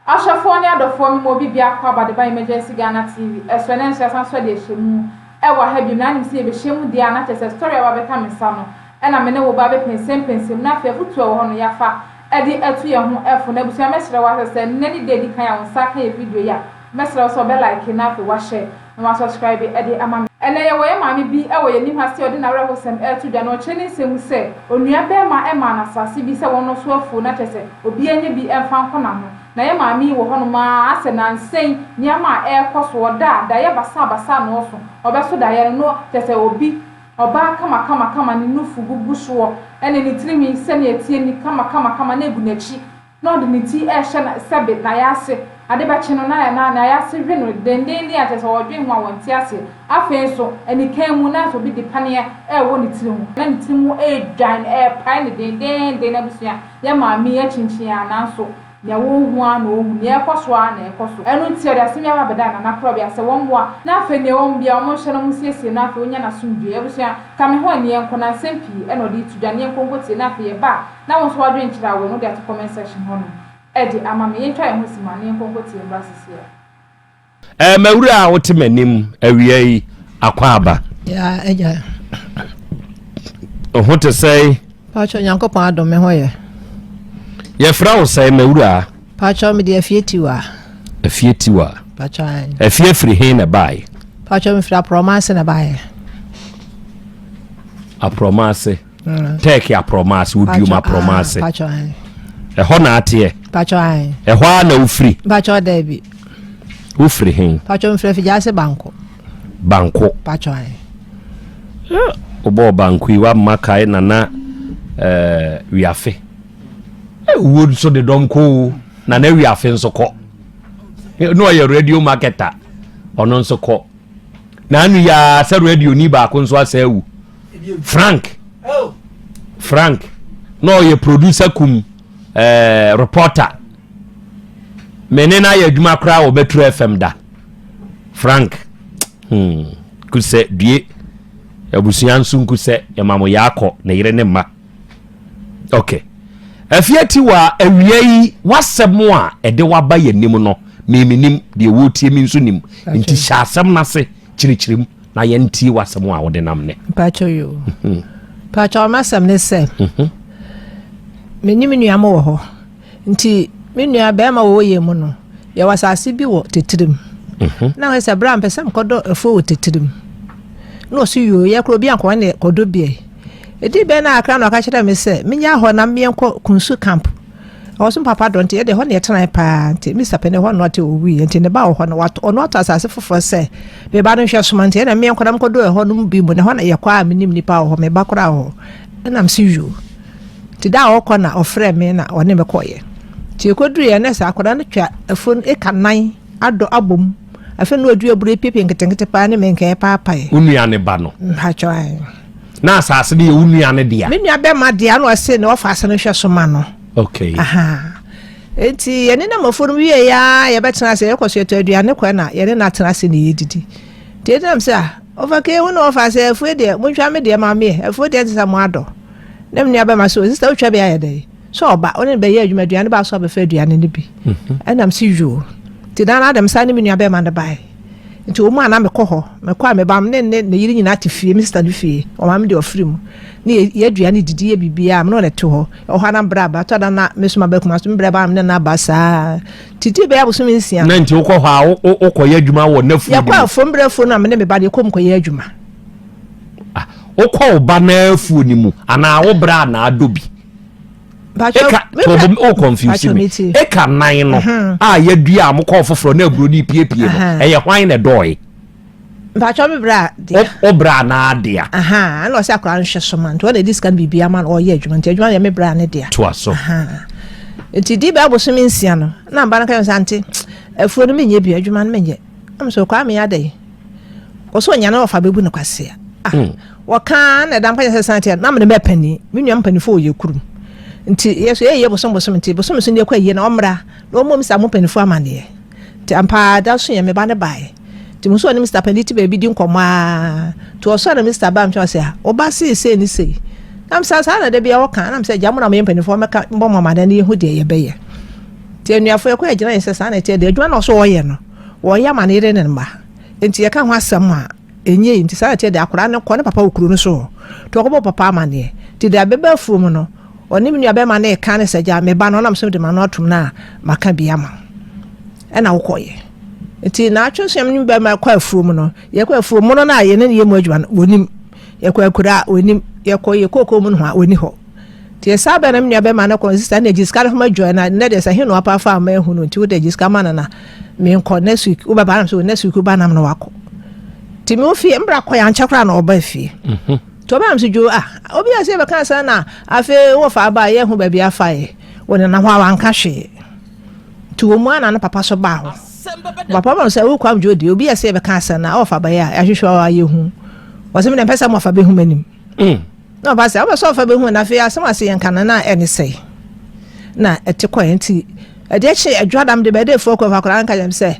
Ahwɛfoɔ ne adɔfoɔ me ma obi biako aba de ba Emergency Ghana TV ɛso ɛnɛ nso yɛasan so de ahyɛ mu ɛwɔ ha biom na anim sɛ yɛbɛhyɛ mu deɛ a na kyerɛ sɛ story a wabɛka me nsa no ɛna me ne wo ba bɛpɛnsɛmpɛnsɛm na afei afotuo a ɛwɔ hɔ no yɛafa ɛde atu yɛn ho ɛfo. Na abusua, mɛsrɛ wo asɛ sɛ nnɛ ne da edi kan a wo nsa aka yɛ video yi a, mɛsrɛ wo sɛ ɔbɛ like na afei wahyɛ na wasubscribe ɛde ama me. Ɛnɛ yɛwɔ yɛ maame bi ɛwɔ yɛn anim ha sɛ ɔde n'awerɛhosɛm ɛreto dwa na ɔkyerɛ ne nsɛm mu sɛ onua bɛrima ɛmaa n'asase bi sɛ wɔn nso afuo na kyerɛ sɛ obiara nye bi ɛmfa nkɔ n'ano. Na yɛ maame yi wɔ hɔnom a asɛ nansɛn nneɛma a ɛrekɔ so, ɔda a daeɛ basabasa na ɔso ɔbɛso daeɛ no kyerɛ sɛ obi ɔbaa kama ne nufu gugu soɔ ɛne ne tirinwi sɛnea tie ni kama na egu n'akyi na ɔde ne ti ɛrehyɛ na sɛbe n'ayase ade bɛkye no na n'ayase hwe no dendenden a kyerɛ sɛ ɔdwen ho a wɔnte aseɛ. Afei nso anikan mu na obi de paneɛ ɛrewɔ ne tiri ho na ne tiri mu ɛredwan ɛrepae ne dendenden. Abusua, yɛ maame yi akyinkyin a nanso nea wɔnhu a na wɔhu nea ɛkɔ so a na ɛkɔ so. Ɛno nti ɔde asɛm yi aba abɛda Nana Korɔbea sɛ wɔn mmoa na afei nea wɔn bia wɔn nhyɛ no mo siesie na afei wonya n'asomdwe. Abusua, ka me ho ani yɛnkɔ na nsɛm pii ɛna ɔde to dwa ne yɛnkɔ nkɔtie na afei yɛba a na wɔn nso wadwen kyerɛ a wɔn no de ato comment section hɔ nom ɛde ama me. Yɛntwa yɛn ho si ma ne yɛnkɔ nkɔtie mbra sisi a. Mawura a wote m'anim awia yi, akɔ aba. Ya agya. Ho te sɛe? Pakyɛ, Nyankopɔn adom, me ho yɛ. Yɛfrɛ wo sɛe, mawura? Pakyɛ, mede Afie Tiwa. Afie Tiwa. Pakyɛ, ae. Afie firi he na bae? Pakyɛ, mefiri Aprɔma ase na baeɛ. Aprɔma ase? Tɛɛke Aprɔma ase, Woduom Aprɔma ase. Pakyɛ, ae. Ɛhɔ na ateɛ? Pakyɛ, ae. Ɛhɔ a na wofiri? Pakyɛ, daabi. Wofiri he? Pakyɛ, mefiri Afigya ase Banko. Banko? Pakyɛ, ae. Wobɔɔ banko yi wamma kae Nana Wiafe. Wuo nso de dɔm kɔ o. Nana Wiafe nso kɔ na ɔyɛ radio marketer, ɔno nso kɔ na anu yaa sɛ radio ni baako nso asa awu, Frank. Frank na ɔyɛ producer kum reporter, mene no ayɛ adwuma koraa wɔ Metro FM da. Frank kusɛ due abusua nso nkusɛ yɛma mo yɛakɔ ne yere ne mma. Ok, Afie Tiwa, awia yi wasɛm a ɛde waba yɛ nim no, memenim deɛ wɔtie mi nso nim, nti hyɛ asɛm no ase kyerɛkyerɛ mu na yɛntie w'asɛm a wode nam nɛ. Mpakyɛ yo. Mpakyɛ, ɔmasɛm ne sɛ menni me nua mo wɔ hɔ, nti me nua bɛrima wɔ yɛ mu no, yɛwɔ asase bi wɔ Tetirim na wɔyɛ sɛ berɛ a mpɛ sɛ mekɔdɔ afuo wɔ Tetirim na ɔso yoo, yɛ korɔ obi ankɔ ne kɔdɔ bie. Ɛdi bɛn na akra na ɔka kyerɛ me sɛ menya hɔ na meɛnkɔ Kunsu Camp. Ɛwɔ so papa dɔ, nti yɛde hɔ ne yɛtenae paa. Nti Mr Pɛne hɔ na ɔte owui, nti ne ba wɔ hɔ no ɔno atɔ asase foforɔ sɛ me ba no nhwɛ soma, nti ɛna meɛnkɔ na mekɔdɔ ɛhɔ no mu bi mu na ɛhɔ na yɛkɔ a menim nipa wɔ hɔ, me ba koraa wɔ hɔ. Ɛnam se yoo, nti da a ɔkɔ na ɔfrɛ me na ɔne me kɔɔyɛ. Nti yɛkɔduruiɛ na sɛ akwadaa no twa afuo no eka 4 adɔ abom, afei na ɔdua aburo epiepie nketenkete paa ne menkɛn paapae. Wo nua ne ba no? Mpakyɛ, ae. Na asase no yɛ wo nua no dea? Me nua bɛma dea, na ɔse na ɔfa ase no hwɛ so ma no. Aha. Nti yɛne nam afuo no wie ya, yɛbɛtena ase, yɛkɔ so yɛtɔ aduane kɔ na yɛne no atena ase na yɛdidi. Nti ɛnam sɛ a ɔfa kee wo na ɔfa sɛ afuo deɛ montwa me deɛ ma meɛ, afuo deɛ te sɛ mo adɔ. Na me nua bɛma sɛ sista wotwa bi ayɛ dɛ sɛ ɔba ɔne no bɛyɛ adwuma, aduane ba so abɛfa aduane no bi. Ɛnam sɛ yoo, nti daa na adam saa ne me nua bɛma no bae. Nti wɔn mu a na mekɔ hɔ, mekɔ a meba ne ne ne yere nyinaa te fie, me sista no fie, ɔma me deɛ ɔfiri mu ne yɛ aduane didi yɛ biribiara, me ne ɔne te hɔ. Ɛwɔ hɔ a na mbrɛ aba tɔ da na me so ma bɛkuma so mbrɛ ba me ne na aba saa titi bɛyɛ abosome 6. Na nti wokɔ hɔ a wokɔyɛ adwuma wɔ n'afuo? Yɛkɔ afuo, mbrɛ afuo no a me ne me ba no yɛkɔ mu kɔyɛ adwuma. Ah, wokɔ wo ba n'afuo no mu anaa wo brɛ anaa adɔ bi? Eka tobo o, confuse me. Eka 4 no a yɛdua a mokɔɔ foforɔ na aburo no piepie no, ɛyɛ hwan na ɛdɔɔe? Mpakyɛ, me brɛ a dea. Wo brɛ anaa dea? Ɛna ɔsɛ akwadaa no hwɛ so ma, nti ɔna edi sika no biribi ama no ɔyɛ adwuma, nti adwuma no yɛ me brɛ a ne dea. Toa so. Nti di bɛɛ abosome 6 no na mba no ka yɛn sɛ ante afuo no menyɛ bi, adwuma no menyɛ. Ɛm so kwaa meyɛ adɛ yi ɔsɛ ɔnya na ɔfa bɛbu no kwasea. Ah, wɔka na ɛda mpa sɛ san teɛ na mene bɛ panin, me nua mpanimfoɔ wɔ yɛ kurom, nti yɛ so yɛyɛ bosom bosom, nti bosom so ne yɛkɔ ayie na ɔmmra na ɔmmɔ mi sa mo mpanimfoɔ amaneɛ. Nti ampa da so yɛ me ba ne baeɛ, nti mo nso ɔne Mr Panin te baabi di nkɔmmɔ aa, nti ɔsɔre na Mr ba mtwe ɔsɛ a ɔba sei sei ne sei nam saa saa na da bia wɔka nam sɛ gya mo na moyɛ mpanimfoɔ mɛka mbɔ mo amaneɛ na yɛhu deɛ yɛbɛyɛ. Nti anuafo yɛkɔ yɛgyina yɛ sɛ saa na ɛteɛ deɛ, adwuma na ɔso ɔyɛ no, wɔyɛ ama ne yere ne ne mma. Nti yɛka ho asɛm a, ɛnyɛ yi. Nti saa na ɛteɛ deɛ, akwadaa no kɔ ne papa wɔ kuro no so hɔ. Nti ɔkɔbɔ papa amanneɛ. Nti deɛ abɛba afuom no, ɔne me nua bɛrima no reka ne sɛ, gya me ba no, ɔnam so de m'ano atom no a, maka bi ama wo. Ɛna wokɔeɛ. Nti naatwe nso yɛ me bɛrima kɔ afuom no, yɛkɔ afuom mono no a yɛne no yɛ mu adwuma no, wɔnim. Yɛkɔ akura a, wɔnim. Yɛkɔ yɛ kookoo mu no ho a, wɔni hɔ. Nti saa bɛn na me nua bɛrima no kɔ, sista no gye sika no ma dwa na nnɛ deɛ sɛ he na wapa afa ama ahu no, nti wode gye sika ma no na menkɔ next week wobɛba nam so next week woba nam na wakɔ. Nti me ofie mbra kɔ yɛankyɛ koraa na ɔba fie. Mhm. Nti ɔbaa m so dwo ah obi a sɛ yɛbɛka sɛ na afei wɔfa aba a yɛhu baabi afa yɛ wɔnenam hɔ a wanka hwee. Nti wɔ mu a na ne papa so baa hɔ. Papa ma no sɛ wokɔ amdwo deɛ obi a sɛ yɛbɛka asɛm na ɔfa bɛyɛ a yɛahwehwɛ a yɛhu. Ɔsɛ me deɛ mpɛ sɛ moafa bɛhu m'anim. Mm. Na ɔba sɛ wopɛ sɛ ɔfa bɛhu na afei asɛm ase yɛnka no na ɛne sɛe na ɛte kɔɛ nti ɛdeɛ kye adwadam de bɛde afuo kɔ fa koraa nka yɛm sɛ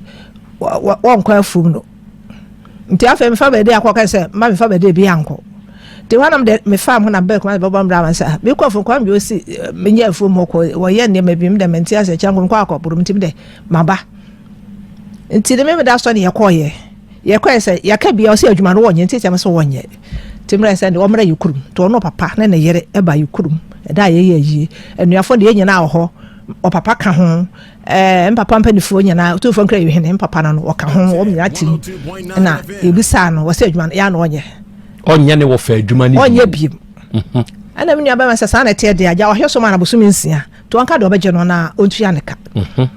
wɔnkɔ afuom no nti afei mefa bɛde akɔ ka sɛ ma mefa bɛde bi ankɔ nti hɔ nam de mefa ho na bɛɛ kuma bɛbɔ mbra ma sɛ mekɔ afuom kwan bi osi menyɛ afuom hɔ kɔ wɔyɛ nneɛma bi mede mente ase kyɛ nkɔ akɔ boro nti mede maba nti ne memeda sɔ ne yɛkɔɔyɛ Yɛkɔɛ sɛ yɛaka bia ɔsɛ adwuma no wɔnyɛ nti kyɛm sɛ wɔnyɛ nti mmerɛ sɛ deɛ ɔmmra yɛ kurom nti ɔno papa ne ne yere ɛba yɛ kurom ɛda a yɛyɛ ayie anuafoɔ deɛ nyinaa wɔ hɔ ɔpapa ka ho ɛɛ mpapa mpanifoɔ nyinaa otumfoɔ nkira yɛ hene mpapa no no ɔka ho wɔn nyinaa tim na yɛbisaa no wɔsɛ adwuma no yɛ ano ɔnyɛ ɔnyɛ ne wɔfɛ adwuma no ɔnyɛ biem mhm. ɛna me nua bɛma sɛ saa na ɛteɛ deɛ agya ɔhwɛ so ma no abosome nsia nti ɔnka deɛ ɔbɛgye no na ɔntua ne ka mhm.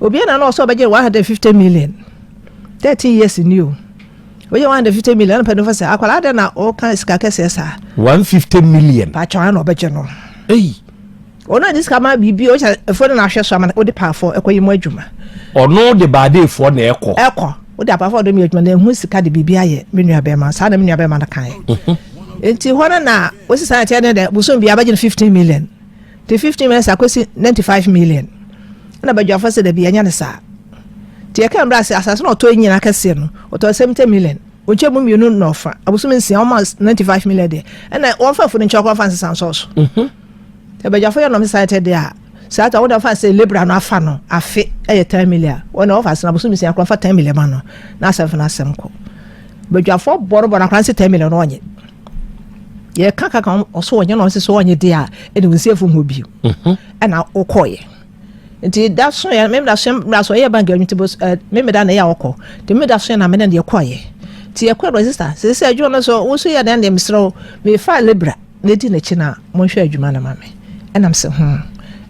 obiara na na ɔsɛ ɔbɛgye 150 million 13 years ni o oyɛ 150 million ɛna mpanyinfoɔ sɛ akwadaa dɛ na ɔka sika kɛseɛ saa. 150 million. pàtó ana ɔbɛgye no. eyi. Ɔno a de sika ma biribi ɔkyɛ efuo no na ahwɛ so ama wode paafo ɛkɔ yi mu adwuma. Ɔno de baadeefoɔ na ɛkɔ. Ɛkɔ wode apaafo ɔde mu adwuma na ehu sika de biribi ayɛ me nua bɛrima saa na me nua bɛrima no kan yɛ. Nti hɔ no na wosi saa ɛkyɛ ne dɛ bosom bi abɛgye no 15 million. Nti 15 million akɔsi 95 million. Ɛna badwafo sɛ dabi ɛnyɛ ne saa. Nti yɛka mbra sɛ asase na ɔtɔ nyina kɛseɛ no ɔtɔ 70 million. Ɔnkyɛ mu mmienu na ɔfa abosome nsia ɔma 95 million deɛ ɛna wɔmfa afu no nkyɛ ɔkɔfa nsesa nsɔɔ so. Mhm. Sɛ badwafo yɛ nɔm sesa ɛtɛ deɛ a saa ta wɔde ɔfa sɛ lebra no afa no afe ɛyɛ 10 million wɔn na ɔfa sena abosome nsia korɔ fa 10 million ma no na asɛm fa no asɛm kɔ. Badwafo bɔ no bɔ no akora nse 10 million no ɔnye. Yɛka kaka ɔso ɔnyɛ na ɔnse so ɔnye deɛ a ɛna wɔnsi afu ho bio. Mhm. Ɛna wokɔɔyɛ. Nti da so yɛ meme da so mmerɛ so ɔyɛ bank adwuma nti bos ɛ meme da na ɛyɛ a ɔkɔ nti meme da so yɛ na mene deɛ kɔɔyɛ nti yɛkɔɛ no sista sɛ sɛ adwuma no so wo so yɛ dɛn deɛ mesrɛ wo mefa lebra na ɛdi n'akyi na monhwɛ adwuma no ma me ɛnam sɛ ho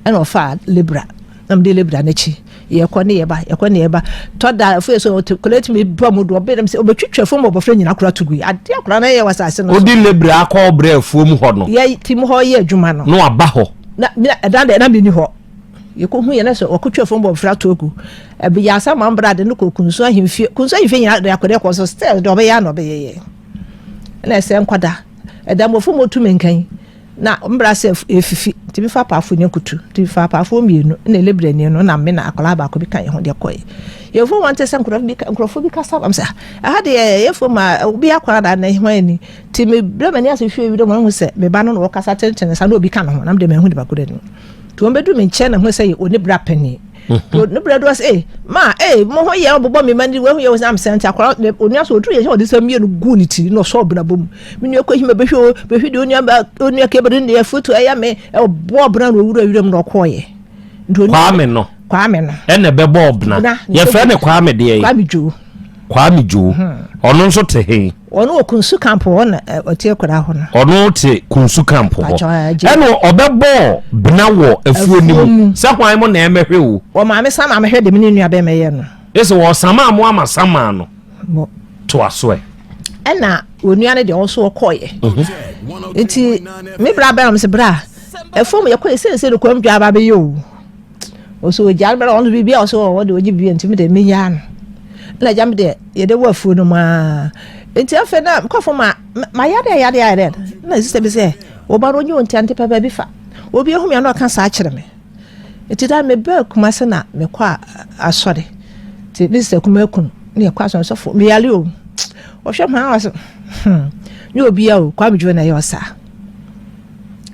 ɛna ɔfa lebra na mede lebra n'akyi yɛkɔ ne yɛba yɛkɔ ne yɛba tɔ da afei so kɔlɛ tumi ba mu do ɔbɛnam sɛ ɔbɛtwitwa fam ɔbɔfra nyina kora to gu adeɛ akora na ɛyɛ wɔ asase no so odi lebra akɔ ɔbrɛ afuom hɔ no yɛ ti mu hɔ yɛ adwuma no na waba hɔ na na ɛdan deɛ na menni hɔ yɛkɔhu yɛ na sɛ ɔkɔtwa fam bɔmfra to agu ɛbɛyɛ asa ma mbra de no kɔ kunsu ahemfie kunsu ahemfie nyinaa de akɔde kɔ so still deɛ ɔbɛyɛ na ɔbɛyɛ yɛ ɛna ɛsɛ nkɔda ɛda mmɔfo mu otu menkan na mbra sɛ efifi nti mefa apaafo ne nkutu nti mefa apaafo mmienu na elebrani no na me na akwadaa baako bi ka yɛn ho deɛ kɔɛ yɛfo wɔn te sɛ nkurɔfo bi nkurɔfo bi kasa wɔn sɛ ɛha deɛ yɛfo ma obi akwadaa na ne ho ani Nti mebrɛ m'ani ase hwɛ wiem na mahu sɛ me ba no na ɔkasa tenten saa na obi ka ne ho na mede mahu nipa koro anim. Nti wɔn bɛdu me nkyɛn na hu sɛ ɔne bra panin. Mhm. Ne bra du ɔsɛ ee ma ee mo ho yɛ ɔbobɔ me ma ni wɔn ho yɛ wɔn sɛ amsɛ nti akora onua so oduru yɛ sɛ ɔde sɛ mmienu gu ne ti na ɔsɔ ɔbena bom. Me nua kɔ hima bɛhwɛ o bɛhwɛ deɛ onua ba onua kebere ne afutu ɛyɛ me ɔbɔ ɔbena na owura wiram na ɔkɔɔyɛ. Kwame no. Kwame no. Ɛna ɛbɛbɔ ɔbena. Yɛfrɛ ne Kwame deɛ yi. Kwame Dwo. Kwame Dwo. Hmm. Ɔno nso te he? Ɔno wɔ Kunsu camp hɔ na ɔte akura hɔ no. Ɔno te Kunsu camp hɔ. Ɛna ɔbɛbɔ bena wɔ afuo no mu. Sɛ hwan mo na ɛmɛhwɛ o. Wɔ maame sama mehwɛ de me ne nua bɛmɛ yɛ no. Ese wɔ sama mo ama sama no. To aso ɛ. Ɛna onua no deɛ ɔnso ɔkɔɔyɛ. Mhm. Nti me bra bɛn ɔmo sɛ bra ɛfam yɛkɔ yɛ sɛnsɛn no kwam dwa aba bɛyɛ o. Ɔsɛ ɔgya no bɛrɛ ɔno biribi a ɔsɛ ɔwɔ de ɔgye biribi nti mi de mi yaa no ɛna agya mi deɛ yɛde wɔ afuo no mu aa nti afei na kɔfo ma ma yade a yade ayɛ dɛ na sista bi sɛ ɔba no onye wɔn nti ante pɛ baabi fa obi ehu mi ano ɔka saa kyerɛ me nti da me bɛɛ kuma se na mekɔ asɔre nti ne sista kuma ekunu ne yɛkɔ asɔre sɔfo mi yare o ɔhwɛ hɔn a ɔsɛ hmm ne obi a o kwame dwo na ɛyɛ ɔsaa.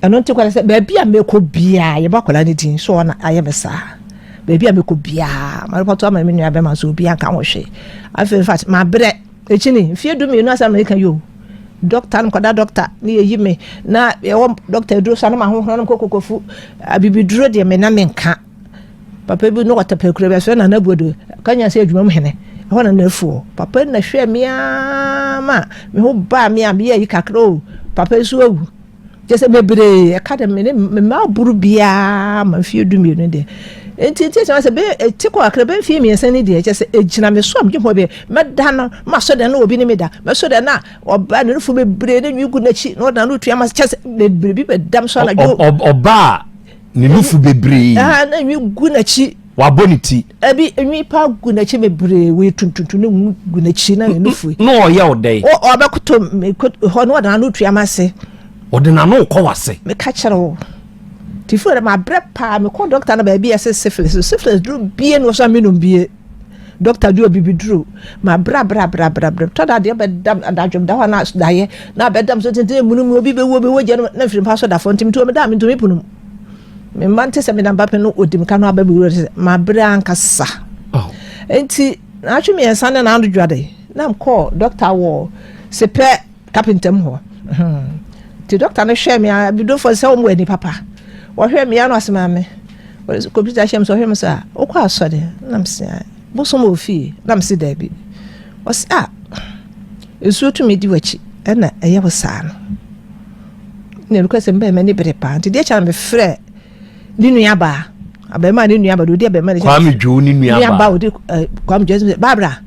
Ɛno nti koraa sɛ baabi a mɛkɔ biara yɛbɔ akwadaa no din so ɔna ayɛ me saa. Baabi a mekɔ biara, marepɔto ama me nua bɛma nso obiara nka ho hwee. Afei in fact, mabrɛ. Ekyi ni, mfeɛ 12 asɛm na meka yi o. Dɔkta no mekɔda dɔkta ne yɛyi me na yɛwɔ dɔkta aduro so a na mahohoro no mekɔ kokofu. Abibiduro deɛ me na menka. Papa bi no wɔtɛ pɛkura bi asɔre Nana Buodo kanya sɛ adwuma mu hene ɛhɔ na n'afuo papa na hwɛ me ara ma me ho baa me a meyɛ yi kakra o papa nso awu kyɛ sɛ bebree ɛka dɛ me ne me mma aboro biara ma mfie 12 deɛ nti nti ɛkyɛ sɛ bɛyɛ ɛte kɔ kakra bɛyɛ mfie 3 ni deɛ kyɛ sɛ ɛgyina me so a megye ho bɛyɛ mɛda no masɔ dɛ na obi ne me da mɛsɔ dɛ na ɔbaa ne nufo bebree ne nwi gu n'akyi na ɔda no tua ma kyɛ sɛ bebree bi bɛdam so anadwo ɔbaa Ne nufu bebree. Ɛha na nwi gu n'akyi. Wabɔ ne ti. Ɛbi nwi pa gu n'akyi bebree wei tuntuntu ne nwi gu n'akyi na ne nufu. Na ɔyɛ wo dɛn? Ɔbɛkoto me hɔ na ɔde n'ano tua m'ase. Ɔde n'ano kɔ w'ase. Meka kyerɛ wo. Ti firi dɛ mabrɛ paa mekɔ dɔkta no baabi a ɛsɛ syphilis syphilis duro bie na ɔsɛ menom bie. Dɔkta de obibiduro ma bra bra bra bra bra tɔ da adeɛ bɛdam anadwo da hɔ na daeɛ na bɛdam so tenten munu mu obi bɛwu obi wɔ gya no na mfiri mpa so da fam nti metuo meda mentumi pono mu me mma nte sɛ menam ba pɛ no ɔdi me ka no aba bɛwura sɛ mabrɛ ankasa oh. nti naatwe 3 ne naadodwa de na mekɔɔ dɔkta wɔ sepɛ Kapenta mu hɔ. Nti dɔkta no hwɛɛ me a, abidofo sɛ wɔn wɔ ani papa. Wɔhwɛɛ me a na ɔse maame, kɔmputa hyɛ me sɛ ɔhwɛ me sɛ a, wokɔ asɔre? Na me se bosom wɔ fie? Na me se daabi. Ɔse a, nsuo tumi di w'akyi ɛna ɛyɛ wo saa no. Na ɛnukura sɛ mbɛn m'ani bere paa. Nti deɛ kyɛ na mefrɛ ne nua baa, abɛɛmaa ne nua baa, deɛ ɔdi abɛɛmaa ne Kwame Dwo ne nua baa. Nua baa ɔdi Kwame Dwo, Barbara.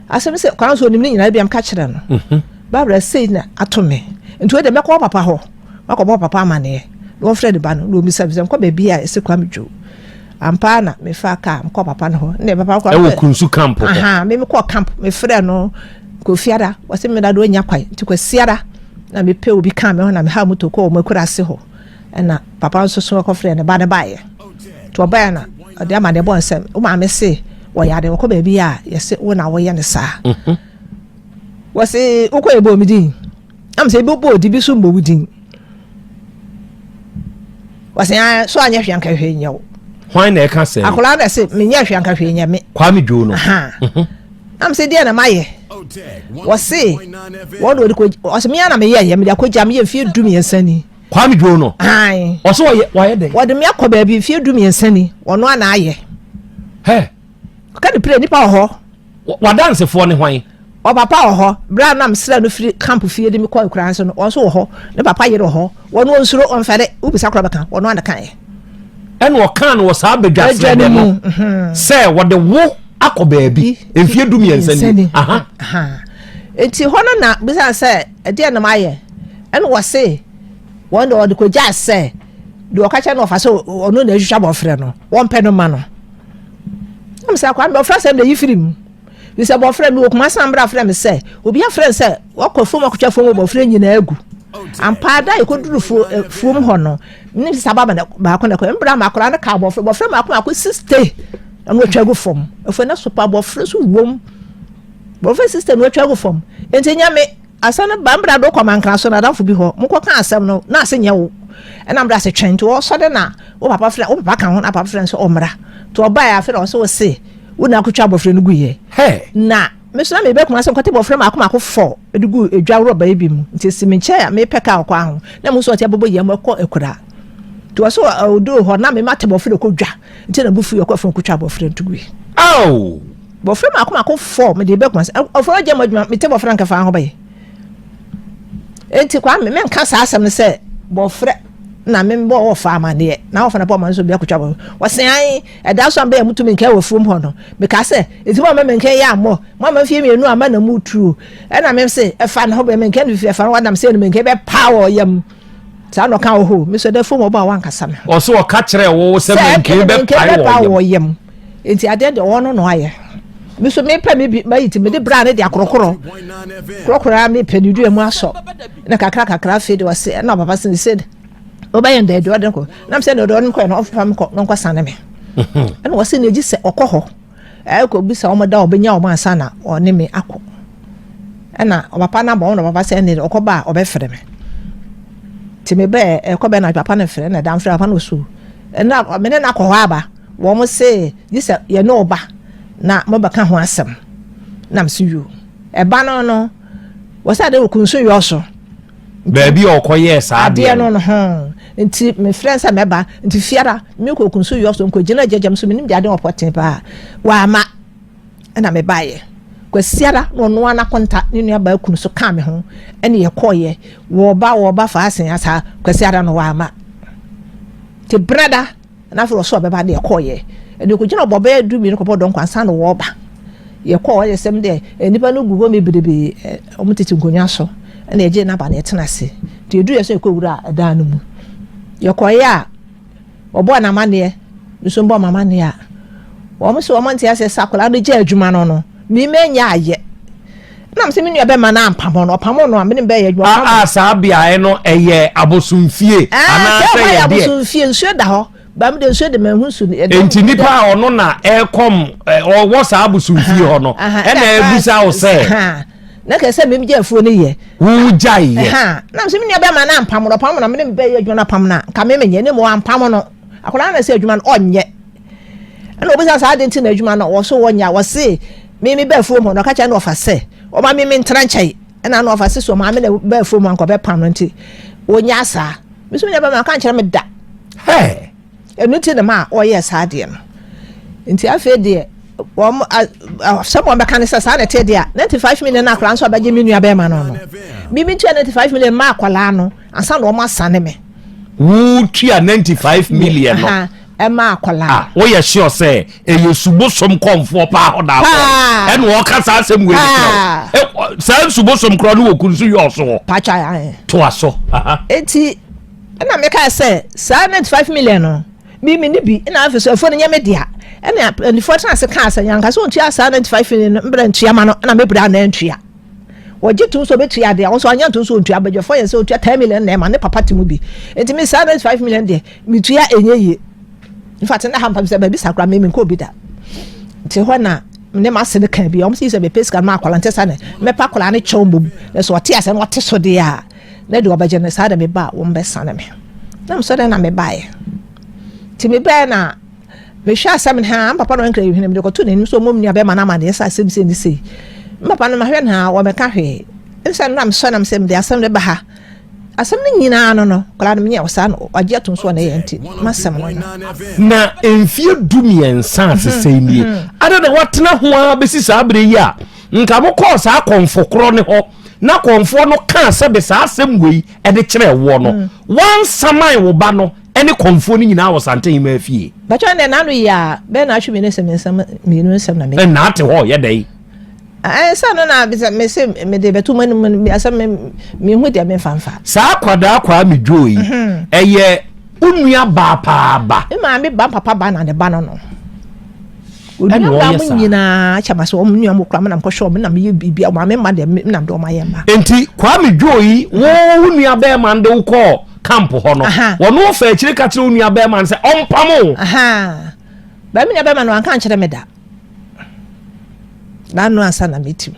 Asɛm sɛ kwan so onim ne nyinaa bi a meka kyerɛ no. Mhm. Barbara sei na ato me. Nti wei deɛ mɛkɔ papa hɔ. Makɔbɔ papa amaneɛ. Na wɔmfrɛ ne ba no na wɔmmisa me sɛ mekɔ baabi a ɛsɛ Kwame Dwo. Ampa ara na mefaa kaa mekɔɔ papa no hɔ. Ne papa kɔ Ɛwɔ Kunsu camp hɔ. Aha, me mekɔɔ camp mefrɛ no Kofiada. Wɔse me da do anya kwan. Nti Kwasiada na mepɛ obi kaa me ho na mehaa moto kɔɔ wɔn akuraase hɔ. Ɛna papa nso so kɔfrɛ ne ba no baeɛ. Nti ɔbaeɛ na ɔde amaneɛ bɔɔ no sɛ wo maame se wɔyare wɔkɔ baabi a yɛse wo na woyɛ no saa. Mhm. Wɔse wokɔ yɛbɔ me din. Am sɛ ebi bɔ odi bi so mbɔ wo din. Wɔse ah, so anyɛ hwee anka hwee nyɛ wo. Hwan na ɛka sɛ? Akwadaa na ɛse menyɛ hwee anka hwee nyɛ me. Kwame Dwo no. Mhm. Am sɛ deɛ na mayɛ. Wɔse wɔn de wɔde kɔ wɔse mea na meyɛ yɛ mede akɔgya meyɛ mfeɛ 13 ni. Kwame Dwo no. Ae. Ɔsɛ ɔyɛ wayɛ dɛn? Wɔde me akɔ baabi mfeɛ 13 ni, ɔno ana ayɛ. Hɛ. Ɔka ne pire nipa wɔ hɔ. Wadansefoɔ ne hwan? Ɔpapa wɔ hɔ. Berɛ a na mesrɛ no firi camp fie de me kɔ akuraa nso no, wɔn nso wɔ hɔ. Ne papa yere wɔ hɔ. Wɔn ɔnsuro, ɔmfɛre. Wobisa koraa bɛka. Wɔn ana kaeɛ. Ɛna ɔkaa no wɔ saa badwa serɛ dɛ no mhm. sɛ wɔde wo akɔ baabi mfeɛ 13 ni. Aha. Nti hɔ no na bisa sɛ ɛdeɛ na mayɛ. Ɛna wɔse wɔn de wɔde kɔgyaa sɛ deɛ ɔka kyerɛ no ɔfa sɛ ɔno na atwitwa bɔfrɛ no wɔmpɛ no ma no. Ɛm sɛ akwa bɔfrɛ asɛm de yi firi mu. Bi sɛ bɔfrɛ mi wɔ Kumasi ambra frɛ me sɛ obi afrɛ no sɛ wɔkɔ fam akɔtwa fam wɔ bɔfrɛ nyinaa agu. Ampa da yɛkɔduru eh, fuom hɔ no ne sɛ aba baako na ɛkɔ mbra ma akwadaa no ka bɔfrɛ bɔfrɛ mako mako 60 ɛna wɔatwa agu fam. Afei na sopa bɔfrɛ so wom. Bɔfrɛ 60 na wɔatwa agu fam. Enti nyame Asɛm no ba mbra do kɔ Mankra so n'adamfo bi hɔ, monkɔ ka asɛm no na ase nyɛ wo. Ɛna mbra se twɛn nti ɔsɔre na wo papa frɛ wo papa ka ho na papa frɛ no sɛ ɔmmra. Nti ɔbae afei na ɔse wo se wo na akotwa abɔfra no guiɛ. Na me so na meba Kumase nkɔte bɔfra mako mako fɔ de gu edwa rɔba yi bi mu nti esi me nkyɛn a mepɛ kaa ɔkwan ho na muhu sɛ ɔte abobɔ yam ɛkɔ akura. Nti ɔse ɔduu hɔ na me mate bɔfra kɔ dwa nti na bo fui ɔkɔ afam kotwa abɔfra no to gui. Aww! Bɔfra mako mako fɔ mede bɛ Kumasi. Ɔfra ɔgya mu adwuma mete bɔfra nka fa ho bɛyɛ. Enti kwa me menka saa asɛm no sɛ bɔfra na me bɔ wɔ fa amaneɛ na wɔfa na bɔ amaneɛ so bi akotwa bɔ. Wɔse an ɛda so ambɛyɛ mutu menka wɔ fuom hɔ no. Meka sɛ enti mo ama menka yɛ ammɔ mo ama mfie 2 ama na mu tuo. Ɛna me se ɛfa ne ho bɛ menka no fifi ɛfa no wadam sɛ no menka bɛ pa wɔ yam. Saa na ɔka wɔ hɔ me so ɛda fuom ɔbɔ a wankasa me ho. Ɔso ɔka kyerɛ wo sɛ menka bɛ pae wɔ yam. Nti adeɛ deɛ ɔno na ɔayɛ. Me so mepɛ me bi mayi ti mede bra ne de akorɔkorɔ korɔkorɔ a mepɛ ne dua mu asɔ na kakra kakra afei de ɔse ɛna papa se ne se wobɛyɛ no dɛ ɔde kɔ na mesɛ deɛ ɔde kɔ no ɔmfa me kɔ na ɔnkɔ sane me ɛna ɔse na egye sɛ ɔkɔ hɔ ɛkɔ bisa wɔn da ɔbɛnya wɔn ansa na ɔne me akɔ ɛna ɔpapa no abɔ wɔn na papa sɛ ɛne ɔkɔ ba a ɔbɛfrɛ me nti mebɛɛ ɛkɔ bɛ na papa no frɛ na ɛda mfrɛ papa no so ɛna mene no akɔ hɔ aba. Wɔn se gye sɛ yɛne wo ba na mobɛka ho asɛm. Na mese yoo. Ɛba no no, wɔsɛ ade wɔ kunsu yɔ so. Baabi a ɔkɔyɛɛ saa adeɛ no no ho. Nti mefrɛ sɛ mɛba. Nti fiara mekɔ kunsu yɔ so nkɔgyina gyagyam so menim deɛ ade ɔpɔten paa. Wama ɛna mebaeɛ. Kwasiara na ɔno ara n'akonta ne nuabaa kunu so kaa me ho ɛne yɛkɔɔyɛ. Wɔba wɔba fa asen asa kwasiara no wama. Nti brada Na afei ɔsɛ ɔbɛba na yɛkɔɔyɛ. Ɛna yɛkɔgyina ɔbɔ bɛyɛ 12 kɔpɔ dɔnkɔ ansa na wɔreba. Yɛkɔɔ hɔ yɛ sɛm dɛ nnipa no gu hɔ bebrebe, wɔn tete nkonnwa so. Ɛna yɛgyee n'aba na yɛtena ase. Nti yɛduru yɛ sɛ yɛkɔwura ɛdan no mu. Yɛkɔeɛ a, wɔbɔɔ no amanneɛ, me nso mebɔɔ m'amanneɛ a, wɔn sɛ wɔn nte aseɛ sɛ akwadaa no gyaa adwuma no no, me manya ayɛ. Na me sɛ me nua bɛma no ampamo no, ɔpamo no a me ne bɛyɛ adwuma. A a saa beaeɛ no ɛyɛ abosomfie anaasɛ yɛ deɛ? Abosomfie nsuo da hɔ. Ba mi de nsuo de ma ehu nsu. Nti nipa a ɔno na ɛkɔm ɔwɔ saa abosomfie hɔ no ɛna ɛbusa wo sɛ. Na kɛ sɛ mi gya afuo no yɛ. Wo gya yɛ. Na me sɛ me nua bɛma no ampamo no, ɔpamo no me ne me bɛyɛ adwuma no apam no a nka me menyɛ ne mu ampamo no. Akwadaa no na sɛ adwuma no ɔnyɛ. Ɛna obisa saa ade nti na adwuma no wɔ so wɔnyɛ a wɔse me me ba afuom hɔ na ɔka kyerɛ no ɔfa sɛ ɔma me me ntena nkyɛn ɛna na ɔfa se so ɔma me na ba afuom hɔ anka ɔbɛpam no nti wɔnya saa me so menya bɛma ɔka nkyerɛ me da ɛno nti na ma ɔyɛ saa adeɛ no nti afei deɛ wɔn asɛm wɔn bɛka ne sɛ saa na ɛte deɛ a 95 million na akwadaa nso abɛgye me nua bɛrima no no me me ntua 95 million ma akwadaa no ansa na wɔn asane me. Wotua 95 million no. Ɛma akwadaa. Ah, woyɛ sure sɛ ɛyɛ subosom kɔnfoɔ paa hɔ na akɔ ɛna ɔka saa asɛm wei kyerɛ wo saa nsubosom korɔ no wɔ kunsu yɛ ɔso hɔ. Patwa ayɛ. Toa so. Eti ɛna meka sɛ saa 95 million no mi mi ni bi ɛna afei so afuo no nyɛ me dea ɛna mpanimfoɔ tena ase kaa sɛ yanka sɛ ɔntua saa 95 million no mbra ntua ma no ɛna mebra na ntua. Wɔgye tom sɛ ɔbɛtua adeɛ a, wɔn nso anyɛ ntom sɛ ɔntua. Abadwafoɔ yɛ sɛ ɔtua 10 million na ɛma ne papa te mu bi. Nti me saa 95 million deɛ, metua ɛnyɛ yie. In fact, na ha mpa sɛ baabi saa koraa me menkɔ obi da. Nti hɔ na ne m'ase no kaa bi. Wɔn sɛ sɛ mepɛ sika no ma akwadaa nti saa na mɛpa akwadaa no kyɛw mmom. Na sɛ ɔte asɛ na ɔte so deɛ a, na deɛ ɔbɛgye no saa na meba a wɔn bɛsane me. Na mesɔ dɛn na mebaeɛ. Nti mebaeɛ na Mehwɛ asɛm no haa, me papa na ɔnkra hwene, mede kɔtoo n'anim sɛ ɔmmɔ me nua bɛrima no amanneɛ sɛ asɛm sei ne sei. Me papa no mahwɛ no haa, wɔmmɛka hwee. Ɛne na mesɔ nam sɛ mede asɛm no ba ha. Asɛm no nyinaa no no, koraa no menyɛ ɔsaa no, wagye atom so ɔna yɛ nti, masɛm no no. Na mfie 13 a sesɛi nie, adɛn na woatena ho ara bɛsi saa berɛ yi a nka mokɔɔ saa kɔmfo korɔ no hɔ na kɔmfoɔ no kaa sɛbe saa asɛm wei de kyerɛɛ woɔ no, woansaman wo ba no ne kɔmfoɔ no nyinaa wɔ Santehemaa fie. Bàtchɛ ɛnɛ n'ano yɛ a bɛyɛ n'atwe mmienu sɛ nsɛm mmienu nsɛm na meka. Ɛnna ate hɔ yɛ dɛn? Ɛsɛ no na mese mede bɛto mu anim asɛ mehu deɛ memfa mfa. Saa akwadaa Kwame Dwoo yi ɛyɛ wo nua baa paa ba. Me maame ba papa ba na ne ba no no. Onua ba mo nyinaa kyɛ ma sɛ wɔn nua mo kura mo na mekɔhwɛ wɔn na meyɛ biribi a maame mma deɛ nam de wɔn ayɛ mma. Nti Kwame Dwoo yi wo wo nua bɛrima no de wo kɔɔ camp hɔ no wɔn ɔfa akyire ka kyerɛ wo nua bɛrima no sɛ ɔmpam wo. Bɛrima nua bɛrima no anka nkyerɛ me da. N'ano ansa na metim.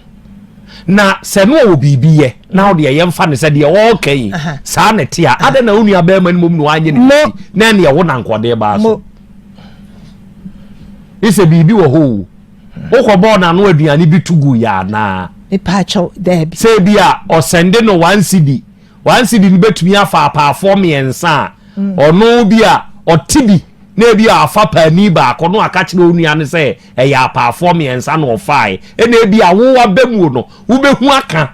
Na sɛ no ɔwɔ biribi yɛ na ɔde ɛyɛ mfa ne sɛ deɛ ɔreka yi saa na ɛte a adɛn na wo nua bɛrima no mmom na wanyɛ ne biribi na ɛne ɛwo na nkɔde baa so. Sɛ biribi wɔ hɔ o wokɔbɔɔ n'ano aduane bi to gu yɛ anaa? Mepaakyɛw, daabi. Sɛ bi a ɔsɛnde no one cedi One cedi no bɛtumi afa apaafoɔ mmiɛnsa a mm. ɔno bi a ɔte bi na ebi a afa paani baako no aka kyerɛ onua no sɛ ɛyɛ apaafoɔ mmiɛnsa na ɔfae ɛna ebi a wo abɛmuo no wobɛhu aka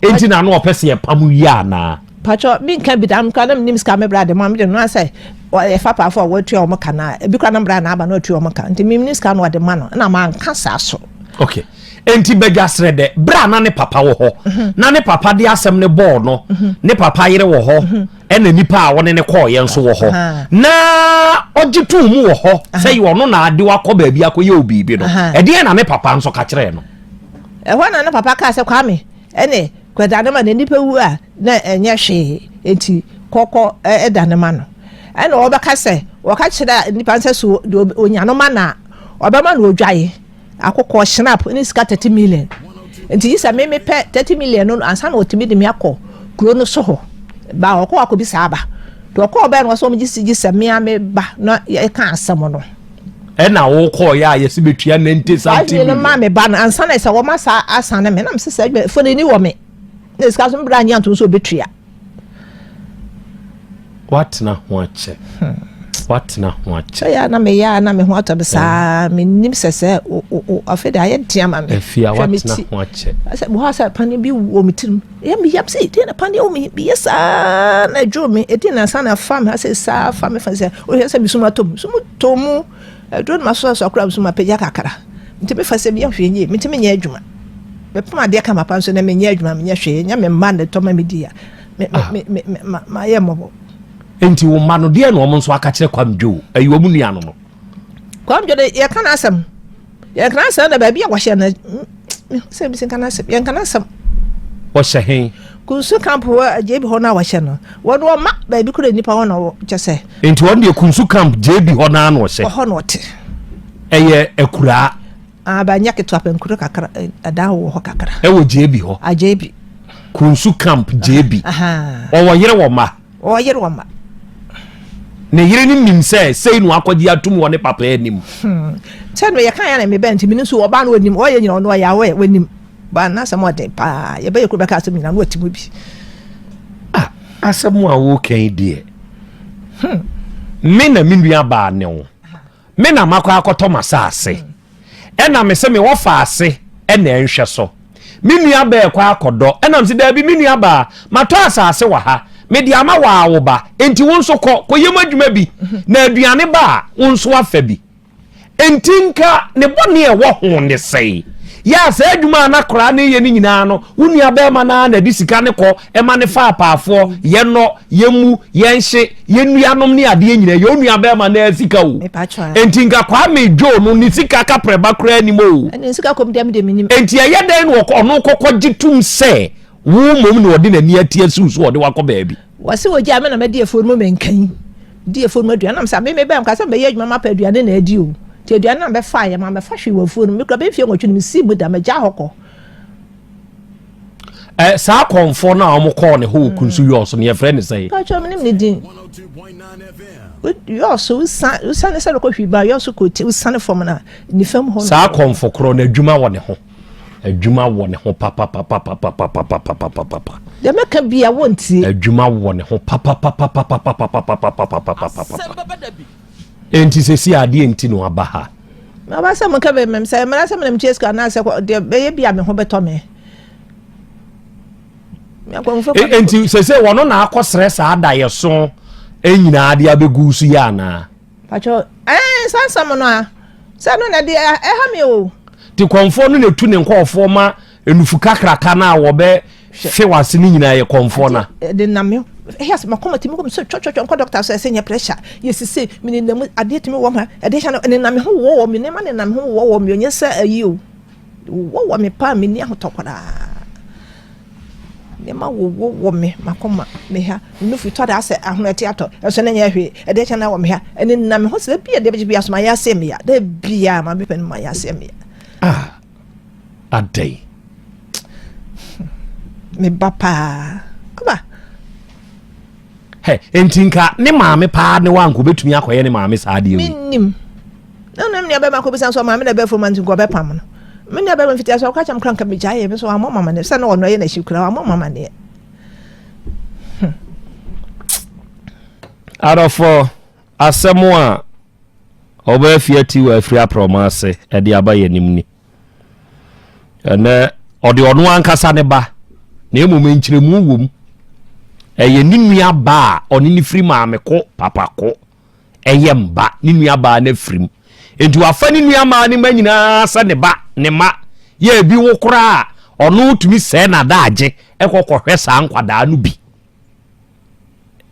enti na ano ɔpɛ sɛ yɛpam wie anaa. Patro mi nka bi da nkura na mi nim sika mi bra de mu a mi de no asɛ yɛfa paafo a wɔatua wɔn ka na ebi kura na mbra na aba na wɔatua wɔn ka nti mi nim sika na ɔde ma no ɛna ma nka saa so. Okay. Enti badwa serɛ dɛ, berɛ a na ne papa wɔ hɔ, mhm. na ne papa de asɛm no bɔɔ no, mhm. ne papa yere wɔ hɔ, mhm. ɛna nipa a wɔne ne kɔɔyɛ nso wɔ hɔ, na ɔgye too mu wɔ hɔ sɛ yɛ ɔno na ade wakɔ baabi akɔyɛ o biribi no, ɛdeɛn na ne papa nso ka kyerɛɛ no? Ɛhɔ na ne papa kaa sɛ Kwame ɛne kɔda ne ma na nipa wu a na ɛnyɛ hwee enti kɔkɔ ɛda ne ma no ɛna ɔbɛka sɛ wɔka kyerɛ nipa sɛ so deɛ onya no ma na ɔbɛma no odwae Akokɔ, Schnapp, ne sika 30 million. Nti gye sɛ me mepɛ 30 million no ansa na wɔtumi de me akɔ kuro no so hɔ. Ba ɔkɔ akɔbisa aba. Nti ɔkɔɔ bɛɛ no wɔsɛ wɔn gye gye sɛ me a me ba na yɛka asɛm no. Ɛna wokɔɔ yɛ a yɛsi bɛtua 90 something million. Maa me ba no ansa na sɛ wɔma saa asan ne me na mesɛ sɛ adwuma fo no ni wɔ me na sika so mbra nye antom sɛ ɔbɛtua. Watena ho akyɛ. Watena ho akyɛ. Sɛ yɛ na meyɛ a na me ho atɔ me saa menim sɛ sɛ afei de ayɛ den ama me. Afia watena ho akyɛ. Sɛ mo hɔ sɛ pane bi wɔ me tirim. Yɛ me yam sɛ ɛdeɛ na pane wɔ me meyɛ saa na ɛdwo me ɛdeɛ na ansa na fa me ha sɛ saa fa me fa sɛ wohwɛ sɛ mesum atɔ mu sum tɔ mu ɛduro no masoasoa koraa mesum apagya kakra nti mefa sɛ meyɛ hwee nyɛ mentumi nyɛ adwuma mepem adeɛ kama pa nso na menyɛ adwuma menyɛ hwee nyɛ me mma na ɛtɔ ma medi a me me me me ma mayɛ mmɔbɔ. Nti wo mma no deɛ na wɔn nso aka kyerɛ Kwame Dwo ɛyɛ wɔn nua no no. Kwame Dwo de yɛka n'asɛm yɛka n'asɛm na baabi a wɔhyɛ no sɛ bi sɛ nka n'asɛm yɛnka n'asɛm. Wɔhyɛ he? Kunsu camp hɔ JB hɔ no a wɔhyɛ no wɔn wɔma baabi kura nipa hɔ na wɔ kyɛ sɛ. Nti wɔn deɛ Kunsu camp JB hɔ naa na ɔhyɛ. Ɔhɔ na ɔte. Ɛyɛ akuraa. Ah, ba nyɛ ketewa pɛ nkuro kakra ɛdan wɔ hɔ kakra. Ɛwɔ JB hɔ. Ah, JB. Kunsu camp JB. Ɔwɔ yere wɔ mma. Ɔwɔ yere wɔ mma. Ne yere no nim sɛ sei na wakɔgye atum wɔ ne papa anim. Hmm. Sɛ no yɛka yɛ na mebɛn nti mene nso ɔbaa no ɔnim ɔyɛ nyina ɔno ɔyɛ awɛ wɔnim ba na asɛm ɔden paa yɛbɛyɛ kuro bɛka asɛm nyina no ɔte mu bi. Ah, asɛm a woka yi deɛ. Hmm. Me na me nua baa ne wo. Me na makɔ akɔtɔ m'asase, ɛna me se me wɔfa ase ɛna ɛnhwɛ so. Me nua baa ɛkɔ akɔdɔ, ɛna me se daabi me nua baa, matɔ asase wɔ ha, me de ama waa wo ba, enti wo nso kɔ, kɔ yɛ mu adwuma bi, na aduane ba a, wo nso afa bi. Enti nka ne bɔne a ɛwɔ ho ne sɛe. Yɛ a saa adwuma a na koraa ne yɛ no nyinaa no, wo nua bɛrima no ara na ɛde sika no kɔ ɛma ne fa apaafoɔ, yɛnnɔ, yɛmmu, yɛnhye, yɛn nuanom ne adeɛ nyinaa yɛ onua bɛrima naa sika o enti nka Kwame Joe no ne sika kaprɛba koraa nim o enti ɛyɛ dɛn na ɔno kɔkɔ gye tum sɛ wo mmom na ɔde n'ani ati asiw so ɔde wakɔ baabi. Wɔse wɔgyaa me na madi afuo no mu menkan di afuo no mu aduane nam sɛ me mebɛn ka sɛ mɛyɛ adwuma mapɛ aduane na adi o nti aduane na mɛfa yɛ ma mɛfa hwee wɔ afuo no mekura bɛmfie nwɔtwe no mesii mu da magya hɔ kɔ. Eh, saa kɔnfoɔ no a wɔn kɔɔ ne hɔ wɔ kunsu yɔɔso no yɛfrɛ ne sɛn. Pàtó mi nim ne din yɔɔso wosan wosane sɛ rekɔ hwi ba yɔɔso kò ti wosane fam na nifa mu hɔ. Saa kɔnfo korɔ no adwuma wɔ ne ho adwuma wɔ ne ho papapapapapapapapapapa. Deɛ mɛka bia wɔntie. Adwuma wɔ ne ho papapapapapapapapapapapa. Enti sɛsi adeɛ nti na waba ha. Maba sɛ mo nka bɛ mɛm sɛ mmara sɛ menam tua sika anaasɛ deɛ bɛyɛ bi a me ho bɛtɔ me. Enti sɛsɛ wɔno na akɔsrɛ saa daeɛso nyinaa de abɛgu so yɛ anaa? Patwɔ ɛɛ saa nsɛm no a sɛ no na de ɛha me o. Te kɔnfoɔ no na etu ne nkɔɔfoɔ ma Enufu kakraka no a wɔbɛ fe w'ase no nyinaa yɛ kɔnfoɔ na. Ɛde nam me ɛyɛ sɛ makoma tumi kɔ me so twɔtwɔtwɔ nkɔ dɔkta so ɛsɛ nyɛ pressure yɛ sise me ne nam adeɛ tumi wɔ ma ɛde hyɛ no ne nam me ho wɔ wɔ me nneɛma ne nam me ho wɔ wɔ me onyɛ sɛ ayi o wɔ wɔ me paa me ni ahotɔ koraa nneɛma wɔ wɔ wɔ me makoma me ha nufu tɔ da asɛ ahono ɛte atɔ ɛso ne nyɛ hwee ɛde hyɛ no wɔ me ha ɛne nam me ho sɛ bi ɛde bi aso ma yɛ asɛ me ya da bia ma me pɛ no ma yɛ asɛ me ya ah Adɛn? Me ba paa. Aba. Hɛ, enti nka ne maame paa ne wa nka obetumi akɔyɛ ne maame saa adeɛ wei. Mennim. Na na me nua bɛma akɔbisa nso maame na ɛbɛfo ma nti nka ɔbɛpam no. Me nua bɛma mfiti aso ɔka kyɛm kora nka megyae yɛ me so wammɔ mama ne sɛ na ɔno ɛyɛ n'akyi kora wammɔ mama neɛ. Hmm. Adɔfoɔ, asɛm a ɔbaa fie ati wɔ afiri aprɔma ase de aba yɛn anim ni. Ɛnɛ ɔde ɔno ankasa ne ba, na mmom nkyerɛmu wɔ mu. Ɛyɛ ne nua ba a ɔne ne firi maame ko papa ko ɛyɛ mba ne nua baa no afiri mu. Nti wafa ne nua maa ne ma nyinaa sɛ ne ba ne ma yɛ ebi wo koraa ɔno tumi sɛɛ n'adaagye ɛkɔ kɔhwɛ saa nkwadaa no bi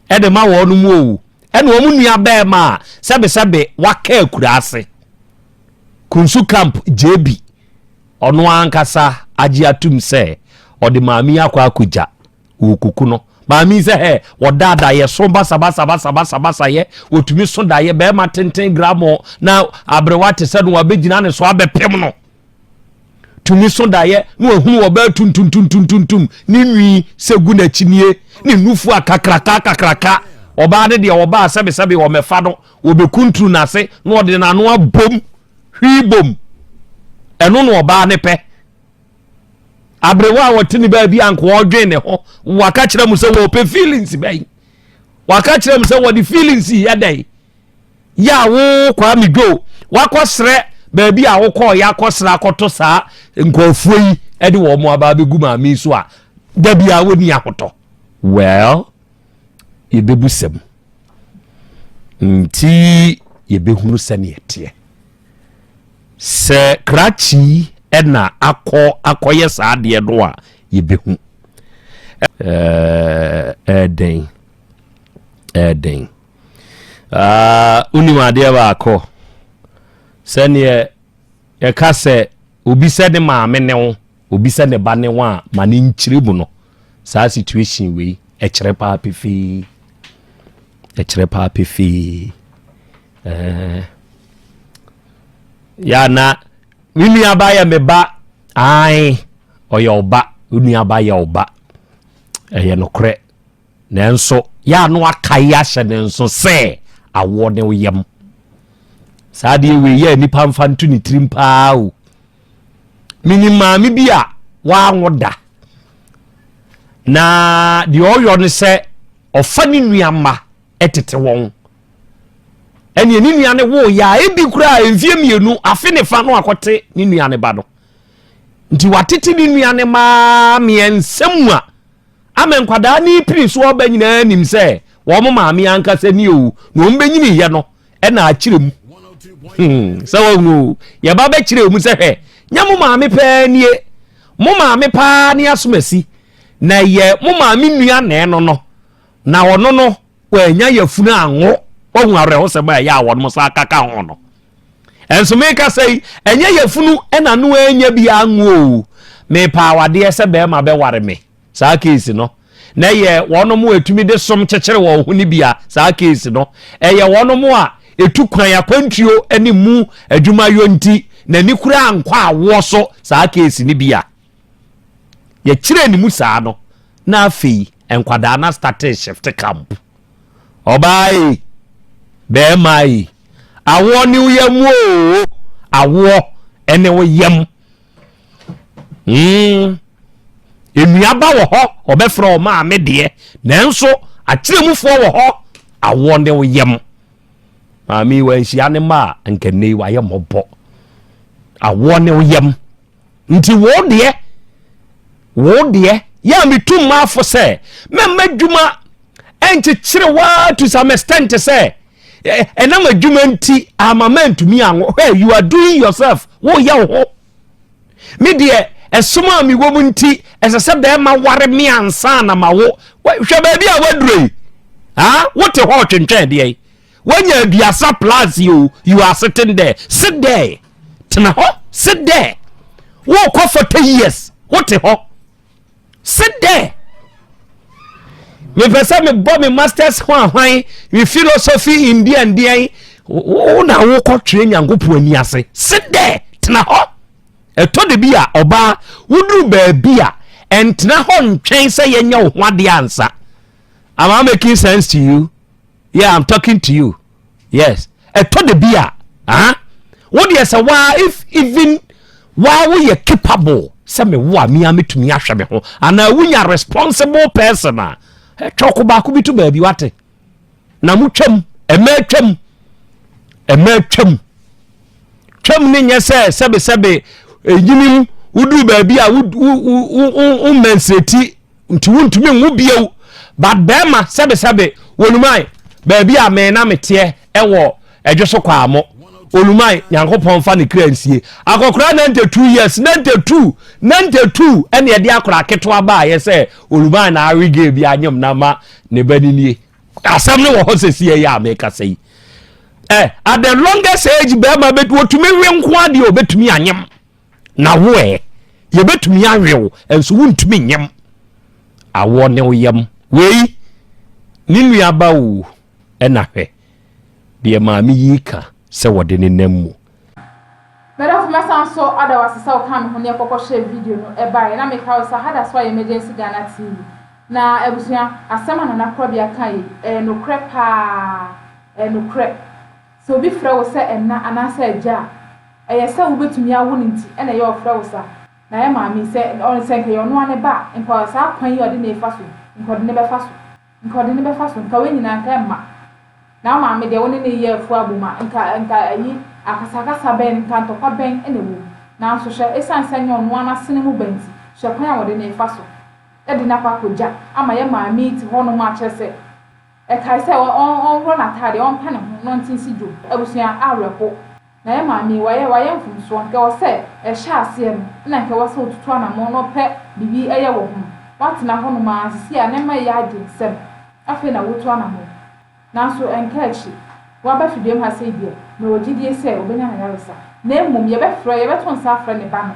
ɛde ma wɔn mu owu ɛna wɔn nua bɛrima a sɛbesɛbe waka akura ase. Kunsu Camp JB, ɔno ankasa agye atum sɛ ɔde maame yi akɔ akɔgya wɔ kuku no. Maame yi sɛ hɛ, wɔda daeɛ so basabasabasabasabasa yɛ, wɔtumi so daeɛ bɛrima tenten gramɔ na aberewa te sɛ no wabɛgyina ne so abɛpem no. Tumi so daeɛ na wahunu ɔbaa tuntumtuntumtuntum ne nwi sɛ gu n'akyi nie ne nufu akakraka kakraka. Ɔbaa no deɛ ɔbaa sɛbesɛbe ɔmɛfa no, ɔbɛkunturu n'ase na ɔde n'ano abom, hwii bom. Ɛno na ɔbaa no pɛ. Aberewa a ɔte ne baabi a nka ɔredwen ne ho, waka kyerɛ mu sɛ wɔpɛ feelings bɛn. Waka kyerɛ mu sɛ wɔde feelings yɛ dɛn. Yɛ a wo Kwame Dwo, wakɔsrɛ baabi a wokɔɔ yɛ akɔsrɛ akɔto saa nkurɔfoɔ yi de wɔn aba abɛgu maame yi so a, da bi a wɔnni ahotɔ. Well, yɛbɛbu sɛm nti yɛbɛhunu sɛdeɛ ɛteɛ. Sɛ krakye na akɔ akɔyɛ saa adeɛ no a, yɛbɛhu. Ɛɛdɛn, ɛɛdɛn. Ah, wonim adeɛ baako sɛneɛ yɛka sɛ obi sɛ ne maame ne wo obi sɛ ne ba ne wo a ma ne nkyerɛ mu no saa situation wei ɛkyerɛ paa pefee ɛkyerɛ paa pefee ɛɛ yɛ na me nuaba yɛ me ba ae ɔyɛ ɔba wo nuaba yɛ ɔba ɛyɛ nokorɛ Nanso, yɛ a na wakae ahyɛ ne nso sɛ awoɔ ne wo yam. Saa adeɛ wei yɛ nipa mfa nto ne tirim paa o. Menim maame bi a wanwo da. Na deɛ ɔyɔ ne sɛ ɔfa ne nua mma tete wɔn. Ɛneɛ ne nua ne wo yɛ a ebi koraa mfie mmienu afe ne fa no akɔte ne nua ne ba no. Nti watete ne nua ne maa mmiɛnsa mu a Ama nkwadaa no repini so aba nyinaa nim sɛ wɔn maame ankasa ni o, na wɔn bɛnyiniiɛ no ɛna akyerɛ mu. Hmm, sɛ wɔn o, yɛba bɛkyerɛ mu sɛ hwɛ, nyɛ mo maame pɛɛ nie, mo maame paa ne asomasi, na ɛyɛ mo maame nua na ɛno no, na ɔno no wɔanya yafunu anwo. Wɔhu awerɛhosɛm a ɛyɛ a wɔn sa kaka ho no. Ɛnso meka sɛ yi, ɛnyɛ yafunu ɛna no anya bi anwo o. Mepa awadeɛ sɛ bɛrima bɛware me. Saa case no, na ɛyɛ wɔnom a ɛtumi de som kyekyere wɔn ho no bi a, saa case no, ɛyɛ wɔnom a ɛtu kwan akwantuo ne mu adwumayɔ nti, n'ani koraa nkɔ awoɔ so, saa case no bi a. Yɛkyerɛɛ ne mu saa no, na afei nkwadaa no astate shift camp. Ɔbaa yi, bɛrima yi, awoɔ ne wo yam oo, awoɔ ne wo yam. Mm. Nnuaba wɔ hɔ, ɔbɛfrɛ wo maame deɛ, nanso akyerɛmufoɔ wɔ hɔ, awoɔ ne wo yam. Maame yi wanhyia ne mma a, nka nnɛ yi wayɛ mmɔbɔ. Awoɔ ne wo yam. Nti wo deɛ, wo deɛ, yɛ a metu mmaafo sɛ, mɛmma adwuma ɛnkyekyere waa to some extent sɛ, ɛnam adwuma nti ama mantumi anwo. Hwɛ, you are doing yourself, woyɛ wo ho. Me deɛ, ɛsom a mewɔ mu nti, ɛsɛ sɛ bɛrima ware me ansa na ma wo. Hwɛ baabi a waduro yi. Ah, wote hɔ ɔtwentwɛn deɛ yi. Wanya aduasa plus yi o, you are sitting there. Sit there. Tena hɔ. Sit there. Wokɔ 40 years, wote hɔ. Sit there. Mepɛ sɛ mebɔ me masters ho ahwan, me philosophy in deɛ ndeɛn, wo na wokɔtwerɛ Nyankopɔn ani ase. Sit there. Tena hɔ. Ɛtɔ de bi a, ɔbaa, woduru baabi a, ɛntena hɔ ntwɛn sɛ yɛnyɛ wo ho adeɛ ansa. Am I making sense to you? Yeah, I'm talking to you. Yes. Ɛtɔ de bi a, ah, wo deɛ sɛ waa if even waa woyɛ capable sɛ me wo a me a metumi ahwɛ me ho anaa wonya responsible person a ɛtwa ɔko baako bi to baabi wate na mo twam ɛmɛ twam ɛmɛ twam twam ne nyɛ sɛ sɛbesɛbe ɛnyinim woduru baabi a wo wo wo wo mmɛnsireti nti wontumi nwo bio but bɛrima sɛbesɛbe wɔnuman baabi a me na meteɛ ɛwɔ ɛdwo so kwaa mo oluman nyankopɔn fa ne kra nsie akɔkora 92 years 92 92 ɛne ɛde akora ketewa baayɛ sɛ oluman na awe gay bi anyem na ma ne ba ni nie asɛm no wɔ hɔ sɛsi ɛyɛ a mekasa yi eh, at the longest age bɛrima wɔtumi we nko adeɛ ɔbɛtumi anyem Na wo ɛ? Yɛbɛtumi awe wo, nso wontumi nyem. Awoɔ ne wo yam. Wei, ne nuaba o, ɛna hwɛ deɛ maame yi reka sɛ wɔde ne nam mu. Medɔfo mɛsan so ada wo ase sɛ wokaa me ho ne yɛkɔkɔ hwɛɛ video no baeɛ na meka wo sɛ ha da so ayɛ Emergency Ghana TV. Na abusua, asɛm a Nana Korɔbea kae yi, ɛyɛ nokorɛ paa, ɛyɛ nokorɛ. Sɛ obi frɛ wo sɛ ɛna anaasɛ agya a, ɛyɛ sɛ wobɛtumi awo no nti na ɛyɛ ɔfrɛ wo saa. Na yɛ maame yi, sɛ ɔno sɛ nka ɛyɛ ɔno ara ne ba a, nka saa kwan yi a ɔde no refa so yi, nka ɔde no bɛfa so. Nka ɔde no bɛfa so, nka wei nyinaa nka ɛmma. Na wo maame deɛ wo ne no reyɛ afuo abom a, nka nka ayi, akasakasa bɛn, nka ntɔkwa bɛn na ɛwɔ mu. Nanso hwɛ, ɛsiane sɛ ɛnyɛ ɔno ara n'asene mu ba nti, hwɛ kwan a wɔde no refa so de no akɔ akɔgya ama yɛ maame yi te hɔnom a kyerɛ sɛ, ɛkae sɛ ɔnworɔ n'ataadeɛ, ɔmpa ne ho na ɔnte nsi dwom. Abusua, awerɛho. Na yɛ maame yi, wayɛ wayɛ mfomsoɔ, nka ɛwɔ sɛ ɛhyɛ aseɛ no na nka ɛwɔ sɛ ɔtutu anamɔn na ɔpɛ biribi yɛ wɔ ho. Woatena hɔnom ara seesei a nneɛma reyɛ agye nsam, afei na woretu anamɔn. Nanso ɛnka akyi, waba fidua mu ha sei deɛ, mewɔ gyidie sɛ ɔbɛnya n'ayaresa. Na mmom yɛbɛfrɛ, yɛbɛto nsa afrɛ ne ba no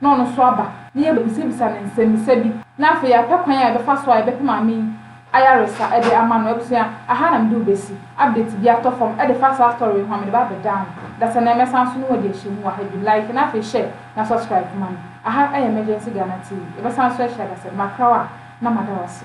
na ɔno nso aba, na yɛabisabisa no nsɛmmisa bi, na afei yɛapɛ kwan a yɛbɛfa so a yɛbɛpɛ maame yi ayaresa de ama no. Abusua, aha na mede wo bɛsi. Update bi atɔ fam de fa saa story yi ho a, mede ba abɛdan wo. Dasani mɛsan so ne wo adi ahyia mu wɔ ha bio. Like na afei share na subscribe ma me. Aha yɛ Emergency Ghana TV. Yɛbɛsan so ahyia dasani. Makra wo a, na mada wo ase.